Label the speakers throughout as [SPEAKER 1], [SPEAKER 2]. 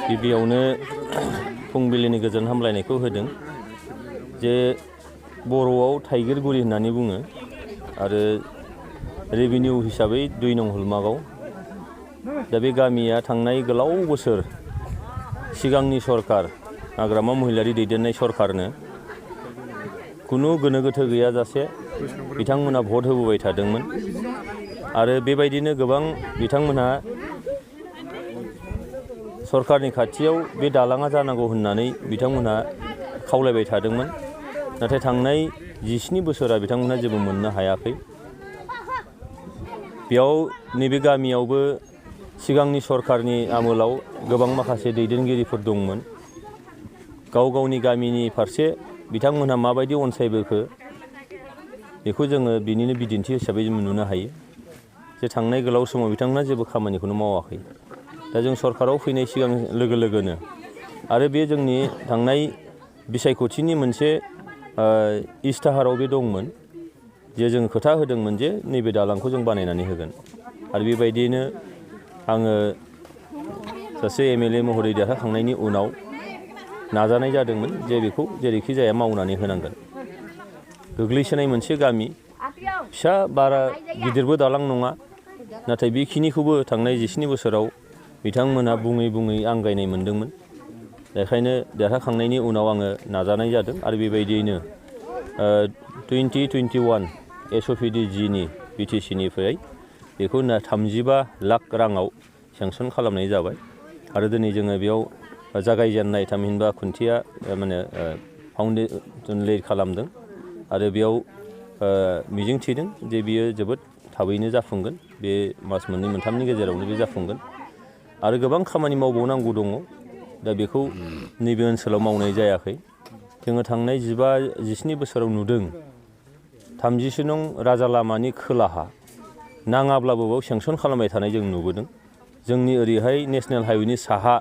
[SPEAKER 1] गिबियावनो फुंबिलिनि गोजोन हामलायनायखौ होदों जे बर'आव थाइगिरगुरि होननानै बुङो आरो रेभिनिउ हिसाबै 2 नं हलमागाव। दा बे गामिया थांनाय गोलाव बोसोर सिगांनि सरकार हाग्रामा महिलारि दैदेननाय सरकारनो कुनु गोनो गोथो गैयाजासे बिथांमोना भट होबोबाय थादोंमोन आरो बेबायदिनो गोबां बिथांमोनहा सरकारनि खाथियाव बे दालाङा जानांगौ होननानै बिथांमोनहा खावलायबाय थादोंमोन। नाथाय थांनाय 17 बोसोरा बिथांमोनहा जेबो मोननो हायाखै। बेयाव नैबे गामियावबो सिगांनि सरकारनि आमोलाव गोबां माखासे दैदेनगिरिफोर दंमोन। गाव गावनि गामिनि फारसे बिथांमोनहा माबायदि अनसायबोखो बेखौ जोङो बिनिनो बिदिन्थि हिसाबै जों नुनो हायो जे थांनाय गोलाव समाव बिथांमोनहा जेबो खामानिखौनो मावाखै। दा जों सरकाराव फैनाय सिगां लोगो लोगोनो आरो बे जोंनि थांनाय बिसायख'थिनि मोनसे इस्ताहाराव बे दंमोन जे जों खोथा होदोंमोन जे नैबे दालांखौ जों बानायनानै होगोन आरो बेबायदियैनो आङो सासे MLA महरै देरहाखांनायनि उनाव नाजानाय जादोंमोन जे बेखौ जेरैखि जाया मावनानै होनांगोन। गोग्लैसोनाय मोनसे गामि, फिसा बारा गिदिरबो दालां नङा, नाथाय बेखिनिखौबो थांनाय 17 बोसोराव बिथांमोनहा बुङै बुङै आंगायनाय मोनदोंमोन। बेखायनो देरहाखांनायनि उनाव आङो नाजानाय जादों आरो बेबायदियैनो 2021 SOPDG-नि BTC-निफ्राय बेखौ 35 लाख राङाव सेंसन खालामनाय जाबाय आरो दिनै जोङो बेयाव जागायजेननाय थामहिनबा खुन्थिया माने फाउन्डेसन ले खालामदों आरो बेयाव मिजिं थिदों जे बियो जोबोद थाबैनो जाफुंगोन। बे मास मोननै मोनथामनि गेजेरावनो बे जाफुंगोन आरो गोबां खामानि मावबावनांगौ दङ। दा बेखौ नैबे ओनसोलाव मावनाय जायाखै। जोङो थांनाय 17 बोसोराव नुदों 30 नं राजा लामानि खोलाहा नाङाब्लाबो बाव सेंसन खालामबाय थानाय जों नुबोदों। जोंनि ओरैहाय नेशनेल हाइवेनि साहा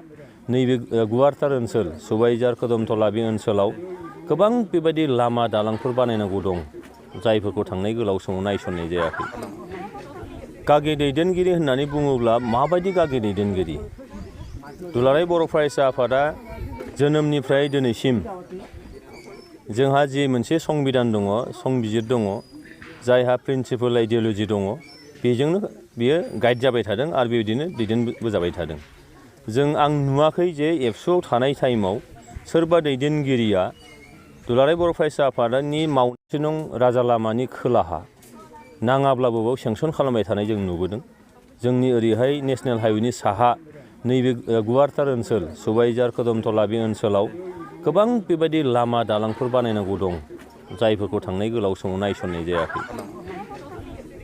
[SPEAKER 1] नैबे गुवारथार ओनसोल सुबाइजार खोदोमथला बे ओनसोलाव गोबां बेबायदि लामा दालांफोर बानायनांगौ दं जायफोरखौ थांनाय गोलाव समाव नायसननाय जायाखै। गागि दैदेनगिरि होननानै बुङोब्ला माबायदि गागि दैदेनगिरि? दुलाराय बर' फरायसा आफादा जोनोमनिफ्राय दिनैसिम जोंहा जि मोनसे संबिधान दङ, संबिजिर दङ, जायहा प्रिन्सिपल आइडिय'लजि दङ, बेजोंनो बियो गाइड जाबाय थादों आरो बेबायदिनो दैदेनबोजाबाय थादों। आं नुवाखै जे एबसुआव थानाय टाइमाव सोरबा दैदेनगिरिया दुलाराय बर' फरायसा आफादनि मावथि नं राजा लामानि खोलाहा नाङाब्लाबो बाव सेंसन खालामबाय थानाय जों नुबोदों। जोंनि ओरैहाय नेशनेल हाइवेनि साहा नैबे गुवारथार ओनसोल सुबाइजार खोदोमथला बे ओनसोलाव गोबां बेबायदि लामा दालांफोर बानायनांगौ दं जायफोरखौ थांनाय गोलाव समाव नायसननाय जायाखै।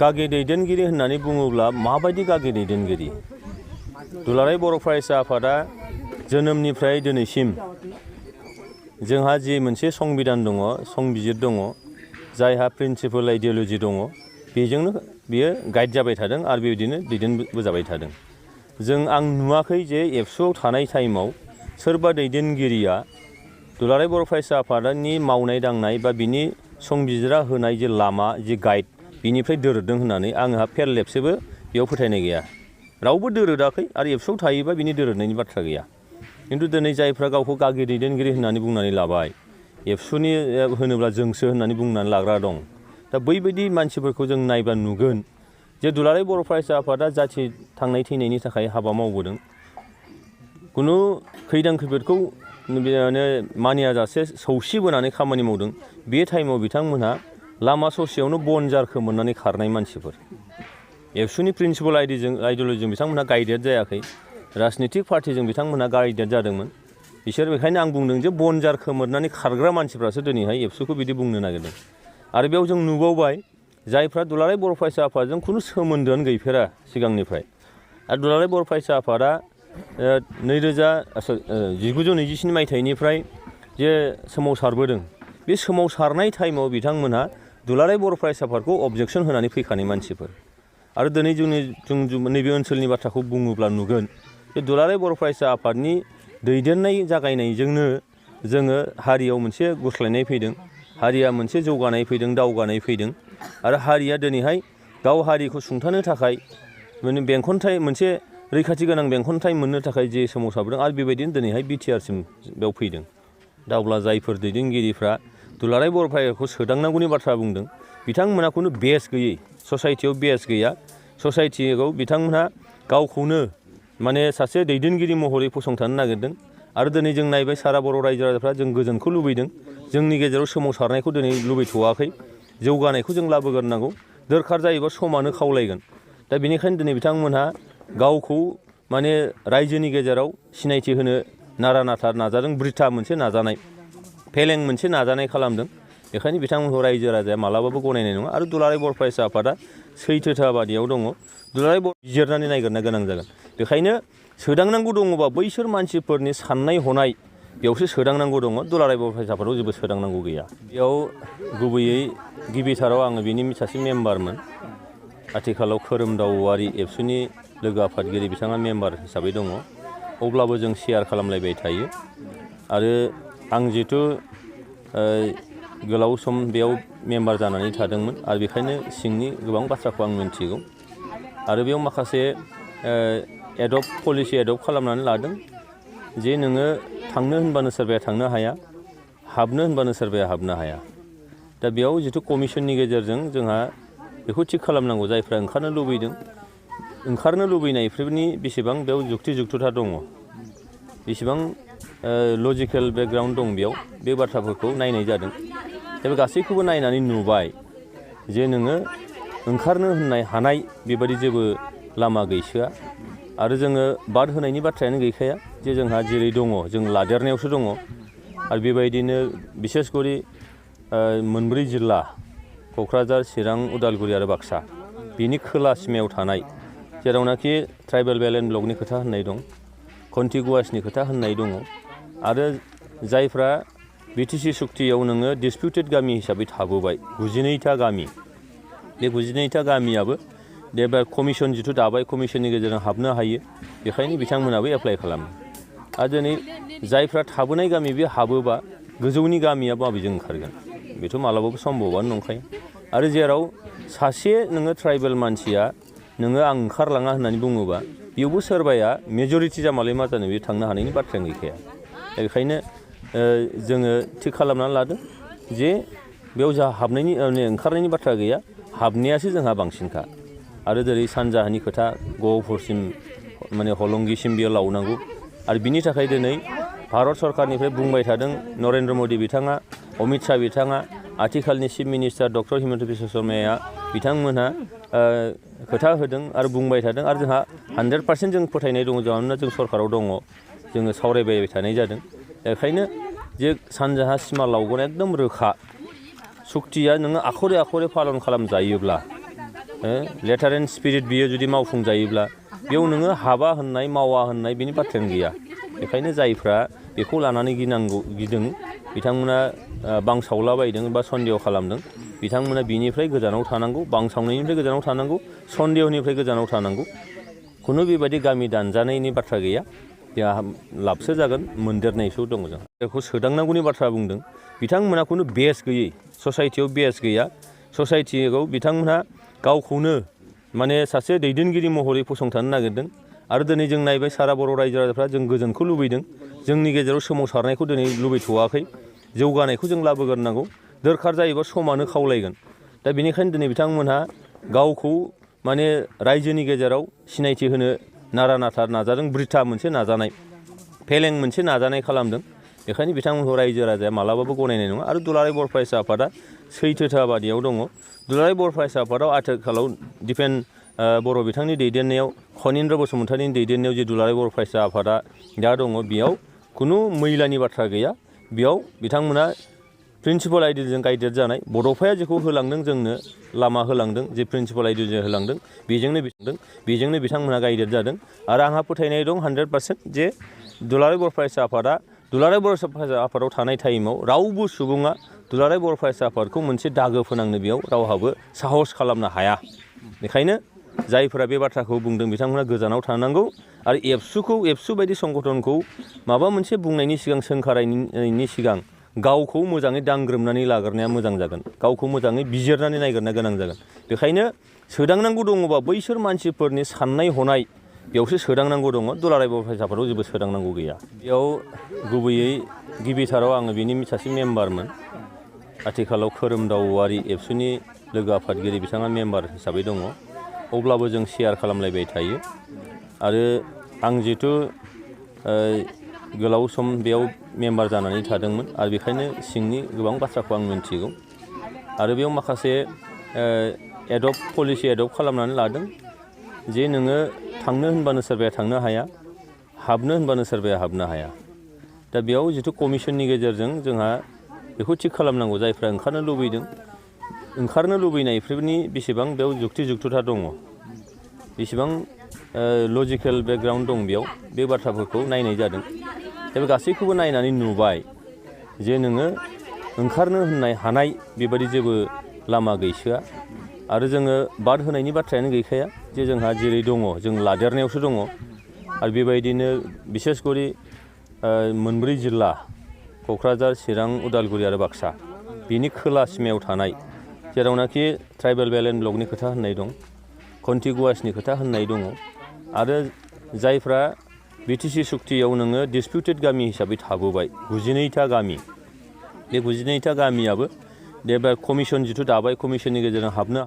[SPEAKER 1] गागि दैदेनगिरि होननानै बुङोब्ला माबायदि गागि दैदेनगिरि? दुलाराय बर' फरायसा आफादा जोनोमनिफ्राय दिनैसिम जोंहा जि मोनसे संबिधान दङ, संबिजिर दङ, जायहा प्रिन्सिपल आइडिय'लजि दङ, बेजोंनो बियो गाइड जाबाय थादों आरो बेबायदिनो दैदेनबोजाबाय थादों। आं नुवाखै जे एबसुआव थानाय टाइमाव सोरबा दैदेनगिरिया दुलाराय बर' फरायसा आफादनि मावनाय दांनाय बा बिनि संबिजिरा होनाय जे लामा जे गाइड बिनिफ्राय दोरोदों होननानै आंहा फेरलेबसेबो बेयाव फोथायनाय गैया। रावबो दोरोदाखै आरो एबसुआव थायोबा बिनि दोरोदनायनि बाथ्रा गैया। खिन्थु दिनै जायफ्रा गावखौ गागि दैदेनगिरि होननानै बुंनानै लाबाय, एबसुनि होनोब्ला जोंसो होननानै बुंनानै लाग्रा दं। दा बैबायदि मानसिफोरखौ जों नायबा नुगोन जे दुलाराय बर' फरायसा आफादा जाथि थांनाय थैनायनि थाखाय हाबा मावबोदों। खुनु खैदां खैफोदखौ मानियाजासे सौसिबोनानै खामानि मावदों। बे टाइमाव बिथांमोनहा लामा ससेयावनो बनजार खोमोरनानै खारनाय मानसिफोर। एबसुनि प्रिन्सिपल आइडिय'लजिजों बिथांमोनहा गाइडेड जायाखै। राजनितिक पार्टिजों बिथांमोनहा गाइडेड जादोंमोन। बिसोर बेखायनो आं बुंदों जे बनजार खोमोरनानै खारग्रा मानसिफ्रासो दिनैहाय एबसुखौ बिदि बुंनो नागिरदों। आरो बेयाव जों नुबावबाय जायफ्रा दुलाराय बर' फरायसा आफादजों खुनु सोमोन्दोआनो गैफेरा सिगांनिफ्राय। आरो दुलाराय बर' फरायसा आफादा 1927 मायथाइनिफ्राय जे सोमावसारबोदों, बे सोमावसारनाय टाइमाव बिथांमोनहा दुलाराय बर' फरायसा आफादखौ अबजेक्सन होनानै फैखानाय मानसिफोर। आरो दिनै जों नैबे ओनसोलनि बाथ्राखौ बुङोब्ला नुगोन जे दुलाराय बर' फरायसा आफादनि दैदेननाय जागायनायजोंनो जोङो हारियाव मोनसे गुस्लायनाय फैदों, हारिया मोनसे जौगानाय फैदों, दावगानाय फैदों आरो हारिया दिनैहाय गाव हारिखौ सुंथानो थाखाय बेंखनथाय मोनसे रैखाथि गोनां बेंखनथाय मोननो थाखाय जे सोमावसारदों आरो बेबायदिनो दिनैहाय बिटिआरसिम बेयाव फैदों। दा अब्ला जायफोर दैदेनगिरिफ्रा दुलाराय बर' भाइखौ सोदांनांगौनि बाथ्रा बुंदों बिथांमोना खुनु बेस गैयै, ससाइटियाव बेस गैया, ससाइटियाव बिथांमोनहा गावखौनो माने सासे दैदेनगिरि महरै फसंथानो नागिरदों। आरो दिनै जों नायबाय सारा बर' रायजो राजाफ्रा जों गोजोनखौ लुबैदों, जोंनि गेजेराव सोमावसारनायखौ दिनै लुबैथ'वाखै, जौगानायखौ जों लाबोग्रोनांगौ, दरखार जायोबा समानो खावलायगोन। दा बेनिखायनो दिनै बिथांमोनहा गावखौ माने रायजोनि गेजेराव सिनायथि होनो नारा नाथा नाजादों, बृथा मोनसे नाजानाय, फेलें मोनसे नाजानाय खालामदों। बेखायनो बिथांमोनखौ रायजो राजाया मालाबाबो गनायनाय नङा। आरो दुलाराय बर' फरायसा आफादा सैथोथाबादियाव दङ, दुलाराय बर' बिजिरनानै नायगिरनो गोनां जागोन। बेखायनो सोदांनांगौ दङबा बैसोर मानसिफोरनि साननाय हनाय बेयावसो सोदांनांगौ दङ, दुलाराय बर' फरायसा आफादाव जेबो सोदांनांगौ गैया। बेयाव गुबैयै गिबिथाराव आङो बिनि सासे मेम्बारमोन। आथिखालाव खोरोमदावआरि एबसुनि लोगो आफादगिरि बिथाङा मेम्बार हिसाबै दङ। अब्लाबो जों शेयार खालामलायबाय थायो। आरो आं जिहेथु गोलाव सम बेयाव मेम्बार जानानै थादोंमोन आरो बेखायनो सिंनि गोबां बाथ्राखौ आं मिन्थिगौ। आरो बेयाव माखासे पलिसि एडप्ट खालामनानै लादों जे नोङो थांनो होनबानो सोरबाया थांनो हाया, हाबनो होनबानो सोरबाया हाबनो हाया। दा बेयाव जिथु कमिसननि गेजेरजों जोंहा बेखौ थिग खालामनांगौ, जायफ्रा ओंखारनो लुबैदों, ओंखारनो लुबैनायफोरनि बेसेबां बेयाव जुक्ति-जुक्तता दङ, बेसेबां लजिकेल बेकग्राउन्ड दं बेयाव, बे बाथ्राफोरखौ नायनाय जादों। दा बे गासैखौबो नायनानै नुबाय जे नोङो ओंखारनो होननाय हानाय बेबायदि जेबो लामा गैसोआ। आरो जोङो बाद होनायनि बाथ्रायानो गैखाया, जे जोंहा जेरै दङ जों लादेरनायावसो दङ। आरो बेबायदिनो बिसेसकरि मोनब्रै जिल्ला क'क्राझार, चिरां, उदालगुरि आरो बाक्सा, बिनि खोला सिमायाव थानाय जेरावनाखि ट्राइबेल बेलेन्स ब्लकनि खोथा होननाय दं, कन्टिगुवासनि खोथा होननाय दङ। आरो जायफ्रा बिटिसि सुक्तियाव नोङो डिसपिउटेड गामि हिसाबै थाबोबाय, 92टा गामि, बे 92टा गामियाबो एबार कमिसन जिथु दाबाय, कमिसननि गेजेरजों हाबनो हायो, बेखायनो बिथांमोनाबो एप्लाइ खालामो। आरो दिनै जायफ्रा थाबोनाय गामि बे हाबोबा गोजौनि गामिया माबेजों ओंखारगोन, बेथ' मालाबाबो सम्भबानो नंखाया। आरो जेराव सासे नोङो ट्राइबेल मानसिया नोङो आं ओंखारलाङा होननानै बुङोबा बेयावबो सोरबाया मेजरिटि जामालाय मा जानो, बे थांनो हानायनि बाथ्रायानो गैखाया। दा बेखायनो जोङो थिग खालामनानै लादों जे बेयाव जोंहा हाबनायनि ओंखारनायनि बाथ्रा गैया, हाबनायासो जोंहा बांसिनखा। आरो जेरै सानजाहानि खोथा गहपुरसिम माने हलंगिसिम बेयाव लावनांगौ। आरो बिनि थाखाय दिनै भारत सरकारनिफ्राय बुंबाय थादों नरेन्द्र मदि बिथाङा, अमित शाह बिथाङा, आथिखालनि chief minister doctor Himanta Biswa शर्माया बिथांमोनहा खोथा होदों आरो बुंबाय थादों। आरो जोंहा 100% जों फोथायनाय दङ, मानोना जों सरकाराव दङ, जोङो सावरायबाय थानाय जादों। बेखायनो जे सानजाहा सिमा लावगोन एकदम रोखा, सुक्तिया नोङो आखरे आखरे पालन खालामजायोब्ला, लेटार एन्ड स्पिरिट बियो जुदि मावफुंजायोब्ला बेयाव नोङो हाबा होननाय मावा होननाय बेनि बाथ्रायानो गैया। बेखायनो जायफ्रा बेखौ लानानै गिदों बिथांमोना बांसावलाबायदों बा सन्देह खालामदों, बिथांमोना बिनिफ्राय गोजानाव थानांगौ, बांसावनायनिफ्राय गोजानाव थानांगौ, सन्देहनिफ्राय गोजानाव थानांगौ। खुनु बेबायदि गामि दानजानायनि बाथ्रा गैया, जोंहा लाबसो जागोन, मोनदेरनायसो दङ। जोंहा बेखौ सोदांनांगौनि बाथ्रा बुंदों, बिथांमोना खुनु बेस गैयै, ससाइटियाव बेस गैया, ससाइटियाव बिथांमोनहा गावखौनो माने सासे दैदेनगिरि महरै फसंथानो नागिरदों। आरो दिनै जों नायबाय सारा बर' रायजो राजाफ्रा जों गोजोनखौ लुबैदों, जोंनि गेजेराव सोमावसारनायखौ दिनै लुबैथ'वाखै, जौगानायखौ जों लाबोग्रोनांगौ, दरखार जायोबा समानो खावलायगोन। दा बेनिखायनो दिनै बिथांमोनहा गावखौ माने रायजोनि गेजेराव सिनायथि होनो नारा नाथा नाजादों, बृथा मोनसे नाजानाय, फेलें मोनसे नाजानाय खालामदों। बेखायनो बिथांमोनखौ रायजो राजाया मालाबाबो गनायनाय नङा। आरो दुलाराय बर' फरायसा आफादा सैथोथाबादियाव दङ। दुलाराय बर' फरायसा आफादाव आथिखालाव दिपेन बर' बिथांनि दैदेननायाव, खनिन्द्र बसुमतारिनि दैदेननायाव जे दुलाराय बर' फरायसा आफादा दा दङ, बेयाव खुनु मैलानि बाथ्रा गैया। बेयाव बिथांमोना प्रिन्सिपाल आइडियाजों गाइडेड जानाय, बड'फाया जेखौ होलांदों जोंनो लामा होलांदों, जे प्रिन्सिपाल आइडियाजों होलांदों बेजोंनो बिथांमोनहा गाइडेड जादों। आरो आंहा फोथायनाय दं 100% जे दुलाराय बर' फरायसा आफादा, दुलाराय बर' फरायसा आफादाव थानाय टाइमाव रावबो सुबुङा दुलाराय बर' फरायसा आफादखौ मोनसे दागो फोनांनो बेयाव रावहाबो साहस खालामनो हाया। बेखायनो जायफोरा बे बाथ्राखौ बुंदों बिथांमोना गोजानाव थानांगौ। आरो एबसु बायदि संगठनखौ माबा मोनसे बुंनायनि सिगां, सोंखारायनायनि सिगां गावखौ मोजाङै दांग्रोमनानै लाग्रोनाया मोजां जागोन, गावखौ मोजाङै बिजिरनानै नायग्रोनो गोनां जागोन। बेखायनो सोदांनांगौ दङबा बैसोर मानसिफोरनि साननाय हनाय बेयावसो सोदांनांगौ दङ दुलाराय बर' फरायसाफोराव जेबो सोदांनांगौ गैया। बेयाव गुबैयै गिबिथाराव आङो बिनि सासे मेम्बारमोन। आथिखालाव खोरोमदाव औवारि एबसुनि लोगो आफादगिरि बिथाङा मेम्बार हिसाबै दङ। अब्लाबो जों शेयार खालामलायबाय थायो आरो आं जिहेथु गोलाव सम बेयाव मेम्बार जानानै थादोंमोन आरो बेखायनो सिंनि गोबां बाथ्राखौ आं मिन्थिगौ आरो बेयाव माखासे पलिसि एडप्ट खालामनानै लादों जे नोङो थांनो होनबानो सोरबाया थांनो हाया, हाबनो होनबानो सोरबाया हाबनो हाया। दा बेयाव जिथु कमिसननि गेजेरजों जोंहा बेखौ थिग खालामनांगौ जायफ्रा ओंखारनो लुबैदों ओंखारनो लुबैनायफोरनि बेसेबां बेयाव जुक्ति-जुक्तता दङ, बेसेबां लजिकेल बेकग्राउन्ड दं बेयाव बे बाथ्राफोरखौ नायनाय जादों। दा बे गासैखौबो नायनानै नुबाय जे नोङो ओंखारनो होननाय हानाय बेबायदि जेबो लामा गैसोआ आरो जोङो बाद होनायनि बाथ्रायानो गैखाया जे जोंहा जेरै दङ जों लादेरनायावसो दङ आरो बेबायदिनो बिसेस करि मोनब्रै जिल्ला क'क्राझार, चिरां, उदालगुरि आरो बाक्सा बिनि खोला सिमायाव थानाय जेरावनाखि ट्राइबेल बेलेन्स ब्लकनि खोथा होननाय दं, कन्टिगुवासनि खोथा होननाय दङ आरो जायफ्रा बिटिसि सुक्तियाव नोङो डिसपिउटेड गामि हिसाबै थाबोबाय 92था गामि, बे 92था गामियाबो बे कमिसन जिथु दाबाय कमिसननि गेजेरजों हाबनो